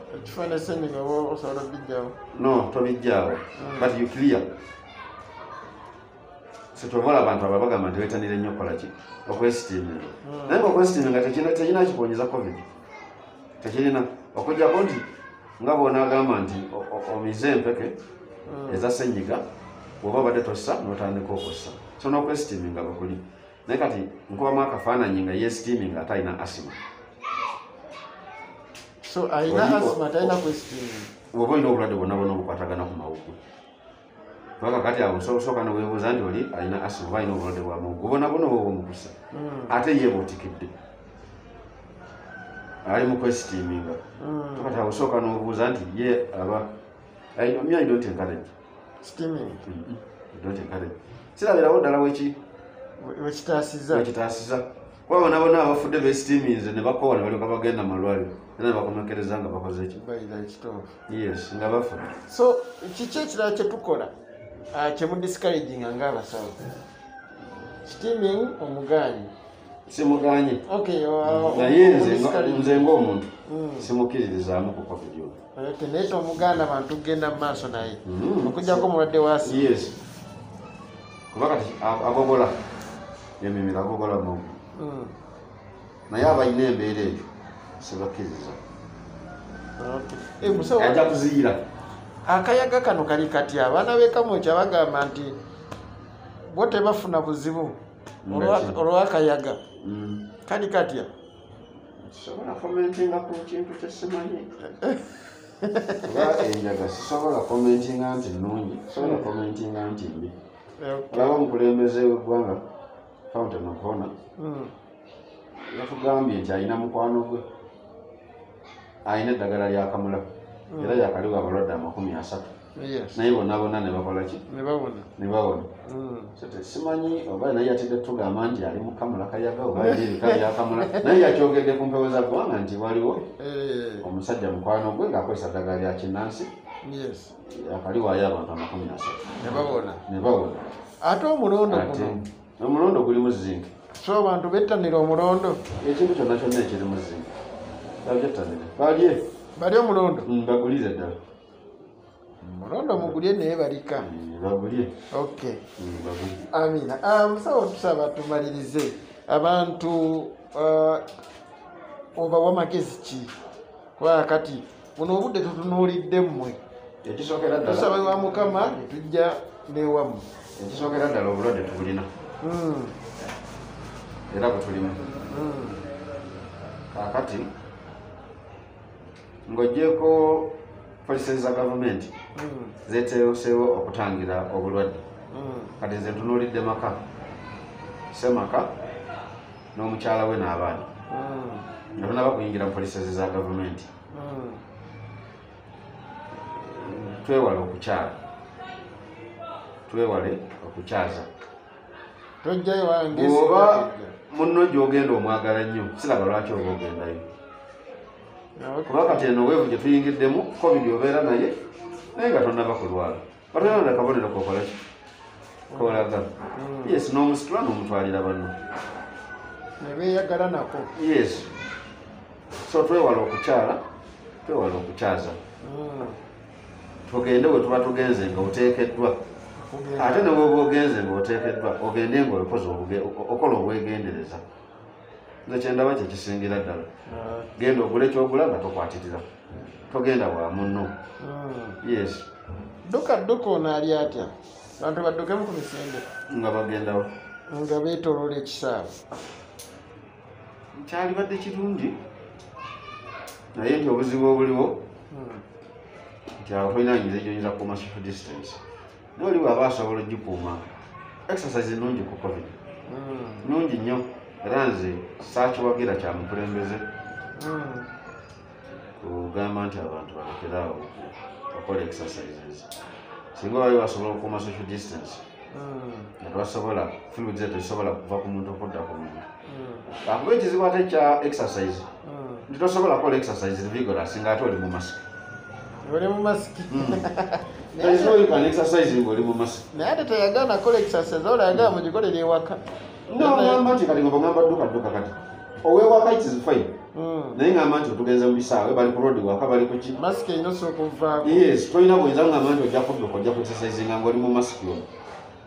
[SPEAKER 1] Ekifuba ne senyiga oba osobola obijjawo?
[SPEAKER 2] No, tobijjaawo, but you clear. So kyova olaba abantu abo bagamba nti wetanire nnyo okukola ki? Okwesteaminga. Naye nga okwesteaminga tekirina kikuwonyeza COVID, tekirina, okuggyako nti nga bw'onaagamba nti omize empeke eza senyiga, bw'oba obadde tossa n'otandika okussa. So n'okwesteaminga bwekuli. Naye kati nkubamu akafaananyi nga yeesteaminga ate alina asthma.
[SPEAKER 1] So alina asthma talina kwesteaminga.
[SPEAKER 2] Oba olina obulwadde bwonna bwonna obukwatagana ku mawuggwe. Kubanga kati awo osooka ne weebuuza nti oli alina asthma oba alina obulwadde bwa mawuggwe, bwonna bwonna oba obumukusa. Ate ye bw'otikkidde. Ali mu kwesteaminga. Kati awo osooka n'obuuza nti ye aba me, I don't encourage.
[SPEAKER 1] Steaming.
[SPEAKER 2] I don't encourage. Sirabirawo ddala weki
[SPEAKER 1] wekitaasiza.
[SPEAKER 2] Wekitaasiza. Kuba bonna bonna abafudde beesteaminze ne bakoowa ne balyoka bagenda mu malwaliro era ne bakomekereza nga bakoze ki?
[SPEAKER 1] Bayira ekituufu.
[SPEAKER 2] Yes, nga bafa.
[SPEAKER 1] So kiki ekirala kye tukola kye mudiscouraginga ng'abasawo? Steaming omugaanyi.
[SPEAKER 2] Simugaanyi.
[SPEAKER 1] Okay,
[SPEAKER 2] naye nze ng'omuntu simukkiririzaamu ku COVID ono.
[SPEAKER 1] Okay, naye tomugaana bantu kugenda mu maaso naye. Okuggyako omulwadde wa asima.
[SPEAKER 2] Yes. Kuba kati agogola emimiro agogola mawuggwe. Naye abalina embeera eyo sibakkiriza. Ajja kuziyira.
[SPEAKER 1] Akayaga kano kali kati abaana b'e Kamwokya bagamba nti bo tebafuna buzibu olw'akayaga. Kali katya?
[SPEAKER 2] Sisobola commentinga ku kintu kye simanyi. Kuba enjaga sisobola commentinga nti nnungi, sisobola commentinga nti mbi. Olaba omukulembeze w'eggwanga Fountain of Honor yatugambye nti alina mukwano gwe alina eddagala lya kamula era yakaliwa abalwadde 30. Naye bonna bonna ne bakola ki?
[SPEAKER 1] Ne bawona.
[SPEAKER 2] Ne bawona. So simanyi oba naye yatidde tugamba nti ali mu kamula kayaga oba ali ebika bya kamula, naye yakyogedde ku mpewo za ggwanga nti waliwo omusajja mukwano gwe ng'akozesa ddagala lya kinnansi. Yakaliwayo abantu 30.
[SPEAKER 1] Ne bawona.
[SPEAKER 2] Ne bawona.
[SPEAKER 1] Ate omulondo guno.
[SPEAKER 2] Omulondo gulimu zinc.
[SPEAKER 1] So abantu bettanira omulondo.
[SPEAKER 2] Ekintu kyonna kyonna ekirimu zinc. Babyettanire. Balye.
[SPEAKER 1] Balye omulondo.
[SPEAKER 2] Bagulize ddala.
[SPEAKER 1] Mulondo mugulye naye balika.
[SPEAKER 2] Bagulye.
[SPEAKER 1] Okay.
[SPEAKER 2] Bagulye.
[SPEAKER 1] Amina. Musawo tusaba tumalirize. Abantu obawa magezi ki? Kuba kati buno obudde tutunuulidde mmwe.
[SPEAKER 2] Ekisookera ddala.
[SPEAKER 1] Tusaba wa Mukama ne tujja n'ewammwe.
[SPEAKER 2] Ekisookera ddala obulwadde tubulina. Era bwe tulimu. Kaakati ng'oggyeko policies za gavumenti zeeteeseewo okutangira obulwadde. Kati nze ntunuulidde maka, ssemaka n'omukyala we n'abaana. Nga tonnaba kuyingira mu policies za gavumenti. Twewale okukyala. Twewale okukyaza.
[SPEAKER 1] Tojjayo wange.
[SPEAKER 2] Bw'oba munno gy'ogenda omwagala nnyo, siraba lwaki oba ogendayo. Kuba kati eno weevu gye tuyingiddemu, COVID obeera naye, naye nga tonnaba kulwala. Batolina akabonero k'okola ki? K'olaga. Yes, n'omusitula n'omutwalira banno.
[SPEAKER 1] Ne beeyagala nako.
[SPEAKER 2] Yes. So twewale okukyala, twewale okukyaza. Tugende we tuba tugenze nga oteekeddwa. Ate ne bw'oba ogenze ng'oteekeddwa, ogende ng'okola obwegendereza. Nze kye ndaba kye kisingira ddala. Genda ogule ky'ogula nga tokwatirira. Togenda wa munno. Yes.
[SPEAKER 1] Dduka dduka ono ali atya? Abantu baddukemu ku misinde.
[SPEAKER 2] Nga bagendawo.
[SPEAKER 1] Nga beetooloola ekisaawe.
[SPEAKER 2] Kyalibadde kirungi. Naye nti obuzibu obuliwo nti awo tolina ngeri gy'oyinza kukuuma social distance. Naye oli bw'aba asobola ogikuuma, exercise nnungi ku COVID. Nnungi nnyo. Era nze saakiwagira kya mukulembeze kugamba nti abantu balekere awo okukola exercises. Singa bali basobola okukuuma social distance, nga tebasobola, fluids tezisobola kuva ku muntu okudda ku muntu. Lwakuba ekizibu ate kya exercise, nti tosobola kukola exercise vigorous ng'ate oli mu masiki.
[SPEAKER 1] Oli mu masiki.
[SPEAKER 2] There is no you can exercise ng'oli mu masiki.
[SPEAKER 1] Naye ate teyagaana kukola exercise, wabula yagamba mugikolere ewaka.
[SPEAKER 2] No, ngamba nti kati ngamba dduka dduka kati. Ow'ewaka it is fine. Naye ngamba nti tugenze mu bisaawe, bali ku road waka, bali ku ki.
[SPEAKER 1] Masiki erina osooka okuvaako.
[SPEAKER 2] Yes, tolina buyinza ngamba nti ojja kudduka, ojja ku exercise nga ng'oli mu masiki ono.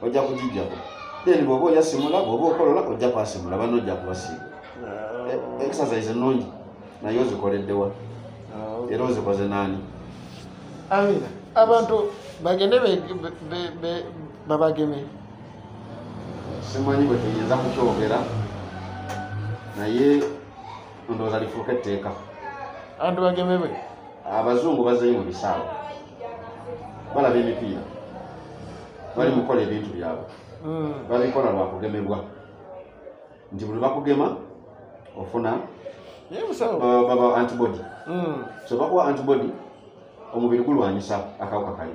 [SPEAKER 2] Ojja kugiggyako. Then bw'oba oyasimula, bw'oba okolola, ojja kwasimula, banno ojja kubasiiga. Exercise nnungi, naye ozikoledde wa? Era ozikoze n'ani?
[SPEAKER 1] Amina, abantu bagende babageme.
[SPEAKER 2] Simanyi bwe tuyinza kukyogera, naye ndowooza lifuuke etteeka.
[SPEAKER 1] Abantu bagemebwe.
[SPEAKER 2] Abazungu bazzeeyo mu bisaawe, balaba emipiira, bali mukola ebintu byabwe. Babikola lwakugemebwa, nti buli bakugema ofuna
[SPEAKER 1] Naye musawo,
[SPEAKER 2] baba antibody. So bakuwa antibody, omubiri gulwanyisa akawuka kali.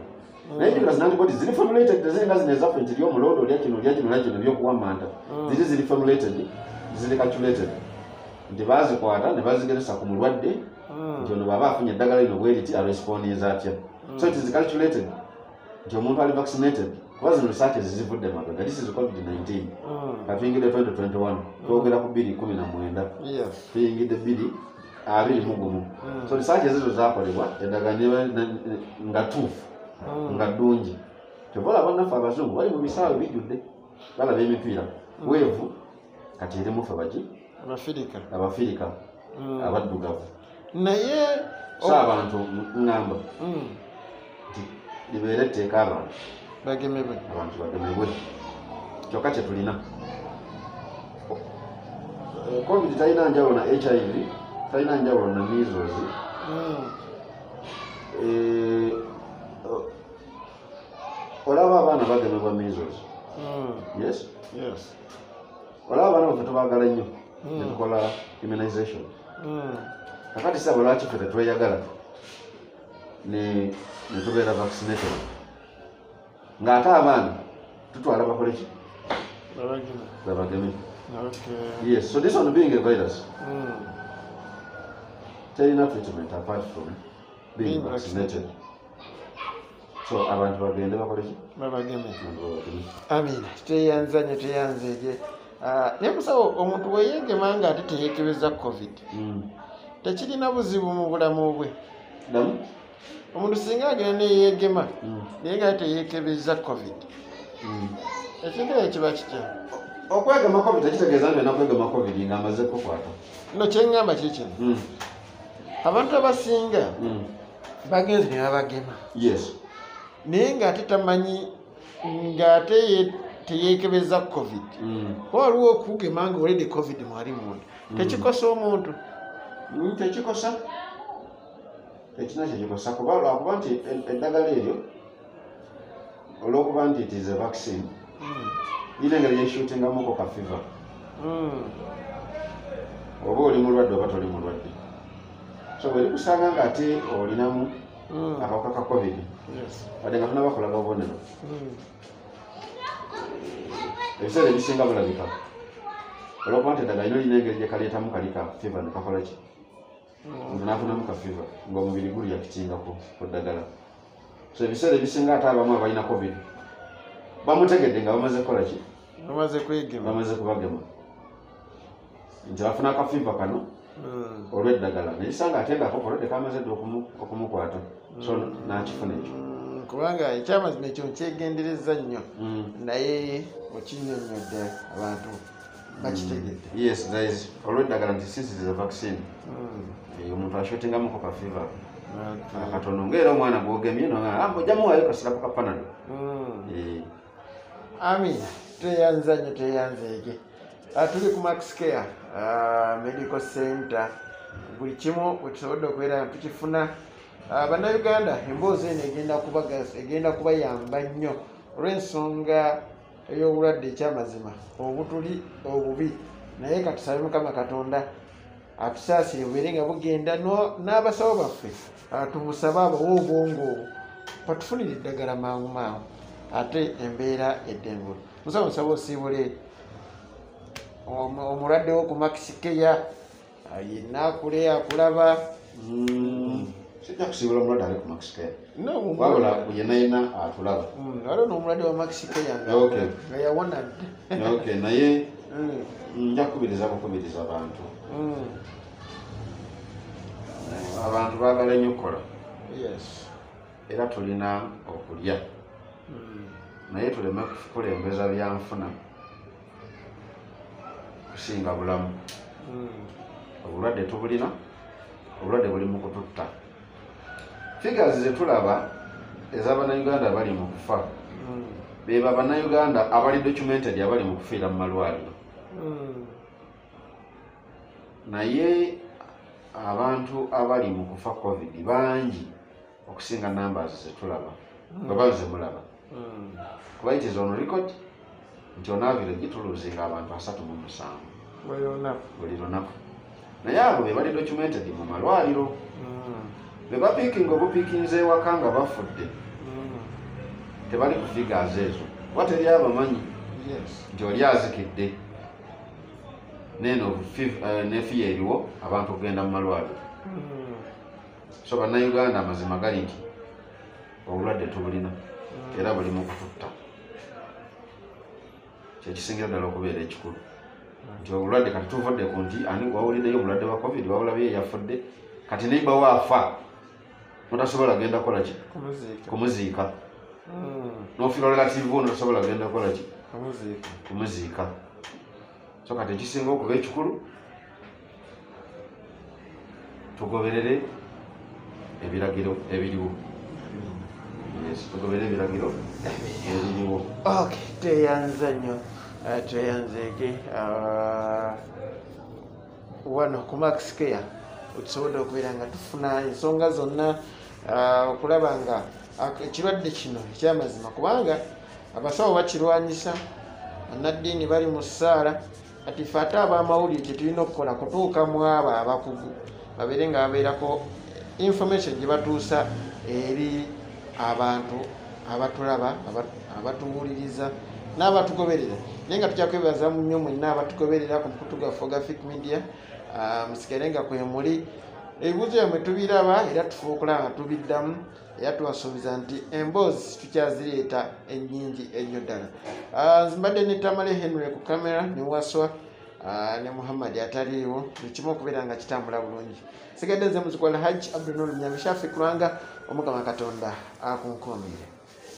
[SPEAKER 2] Naye jjukira, zino antibodies ziri formulated, teziringa zino ezaffe nti lyomulondo, olya kino, olya kino, olya kino, ebyokuwammanta. Ziri ziri formulated, ziri calculated, nti bazikwata ne bazigeresa ku mulwadde, nti ono bw'aba afunye eddagala lino bweriti, arespondinza atya. So it is calculated nti omuntu ali vaccinated, kuba zino researches zivudde mabega. This is COVID-19. Katuyingidde 2021, twogera ku 2019. Tuyingidde 2021. So researches ezo zakolebwa, eddagala nga tuufu, nga ddungi. Kyova olaba bannaffe abazungu bali mu bisaawe bijjudde, balaba emipiira. Wave kati erimu ffe baki?
[SPEAKER 1] Abafirika.
[SPEAKER 2] Abafirika, abaddugavu.
[SPEAKER 1] Naye
[SPEAKER 2] So abantu ŋŋamba nti libeere etteeka, abantu
[SPEAKER 1] bagemebwe.
[SPEAKER 2] Abantu bagemebwe. Kyokka kye tulina, COVID talina njawulo na HIV, talina njawulo na measles. Olaba abaana bagemebwa measles. Yes.
[SPEAKER 1] Yes.
[SPEAKER 2] Olaba abaana baffe tubaagala nnyo, netukola immunization. Kakati saba, lwaki ffe tetweyagala ne tubeera vaccinated, ng'ate abaana tutwala bakole ki?
[SPEAKER 1] Babageme.
[SPEAKER 2] Babageme. Yes, so this one being a virus, terina treatment apart from being
[SPEAKER 1] Being
[SPEAKER 2] vaccinated. So abantu bagende bakole ki?
[SPEAKER 1] Babageme.
[SPEAKER 2] Abantu babageme.
[SPEAKER 1] Amina, tweyanza nnyo, tweyanzeege. Ah, naye musawo, omuntu bwe yeegema nga ate teyeekebeza COVID, tekirina buzibu mu bulamu bwe?
[SPEAKER 2] Ddamu.
[SPEAKER 1] Omuntu singa agenda neyeegema, naye nga ate teyeekebeza COVID, ekintu ekyo kiba kitya?
[SPEAKER 2] Okwegema COVID tekitegeeza nti olina kwegema COVID ng'amaze kukwata.
[SPEAKER 1] No, kyeŋŋamba kiri kino, abantu abasinga bagenze ne babagema, naye ng'ate tamanyi, ng'ate teyeekebeza COVID. Kuba waliwo okugema nga oledi COVID mwali munda, tekikosa omuntu?
[SPEAKER 2] Tekikosa, tekina kyekikosa, kuba lwakuba nti eddagala eryo, olwokuba nti it is a vaccine, lina engeri gyeshootingamuko ka fever. Oba oli mulwadde oba toli mulwadde, so bwe likusanga nga ate olinamu akawuka ka COVID, wadde nga tonaba kulaga bubonero, ebiseera ebisinga bulabika, olwokuba nti eddagala lino lina engeri gye kaleetamu kali ka fever ne kakola ki, omuntu n'afunamu ka fever ng'omubiri gureactinga ku ddagala. So ebiseera ebisinga ate abamu abalina COVID bamutegedde nga bamaze kukola ki?
[SPEAKER 1] Bamaze kwegema.
[SPEAKER 2] Bamaze kubagema, nti bafuna aka fever kano olw'eddagala, naye sanga ate nga kokolodde kamaze dda okumukwata, so n'akifuna ekyo.
[SPEAKER 1] Kubanga ekyamazima ekyo nkyegendereza nnyo, naye okinnyonnyodde, abantu bakitegedde.
[SPEAKER 2] Yes, there is olw'eddagala nti since it is a vaccine, omuntu ashootingamuko ka fever akatono, ngaera omwana gw'ogemye ojja muwaayo kasirapu ka Panado.
[SPEAKER 1] Amina, tweyanza nnyo, tweyanzeege. Ah, tuli ku Max Care Medical Center, buli kimu wetusobodde okubeera nga tukifuna. Ah, bannayuganda, emboozi eno egenda kubayamba nnyo olw'ensonga ey'obulwadde ekyamazima obutuli obubi, naye katusabe Mukama Katonda atusaasire bubeere nga bugenda, n'abasawo baffe, tumusabe abawe obwongo obwo batufunire eddagala mangu mangu, ate embeera edda engulu. Musawo, nsaba osiibule omulwadde wo ku Max Care yenna akule akulaba.
[SPEAKER 2] Sijja kusiibula omulwadde ali ku Max Care.
[SPEAKER 1] No,
[SPEAKER 2] wabula yenna yenna atulaba.
[SPEAKER 1] Waliwo n'omulwadde wa Max Care nga yawona dda.
[SPEAKER 2] Okay, naye nja kukubiriza bukubiriza bantu. Abantu baagala nnyo okukola. Era tulina okulya, naye tuleme kukulembeza byanfuna kusinga bulamu. Obulwadde tubulina, obulwadde buli mu kututta. Figures ze tulaba ez'abannayuganda abali mu kufa, beba bannayuganda abali documented abali mu kufiira mu malwaliro. Naye Abantu abali mu kufa COVID bangi okusinga numbers zetulaba, oba zemulaba. Kuba it is on record nti on average tuluzinga abantu 37 buli lunaku. Naye abo be bali documented mu malwaliro. Be bapiikinga obupiikinze ewaka nga bafudde, tebali ku figures ezo. Kuba teri abamanyi nti oli azikidde neno nefiya eriwo abantu okugenda mu malwaliro. So bannayuganda amazima gali nti obulwadde tubulina era buli mu kututta. Kyekisingira ddala okubeera ekikulu nti obulwadde kati tuvudde ku nti ani wawuliddeyo omulwadde wa COVID, wawulabye yafudde, kati neighbor wo afa notasobola genda kukola ki? Kumuziika. N'ofiirwa relative wo notasobola genda kukola ki? Kumuziika. So kati ekisinga okuba ekikulu tugoberere ebiragiro ebiriwo. Yes, tugoberere ebiragiro ebiriwo.
[SPEAKER 1] Okay, tweyanza nnyo, tweyanzeeke wano ku Max Care otusobodde okubeera nga tufuna ensonga zonna, okulaba nga ekirwadde kino ekyamazima, kubanga abasawo bakirwanyisa, bannaddiini bali mu ssaala. Kati ffe ate ab'amawulire kye tulina okukola kutuuka mu abo abakugu babeere nga babeerako information gye batuusa eri abantu abatulaba, abatuwuliriza n'abatugoberera. Naye nga tujja kwebaza nnyo mwenna abatugoberera ku mukutu gwaffe ogwa Fik Media. Musigale nga kwe muli, ebibuuzo byammwe tubiraba era tufuba okulaba nga tubiddamu, era tubasuubiza nti emboozi tukyazireeta ennyingi ennyo ddala. Mbadde ne Tamale Henry ku kamera ne Waswa ne Muhammad ataliiwo, buli kimu okubeera nga kitambula bulungi. Sigadde nze muzukwala Hajj Abdul Nur Nyamishafi Kulwanga, Omukama Katonda akunkuumire.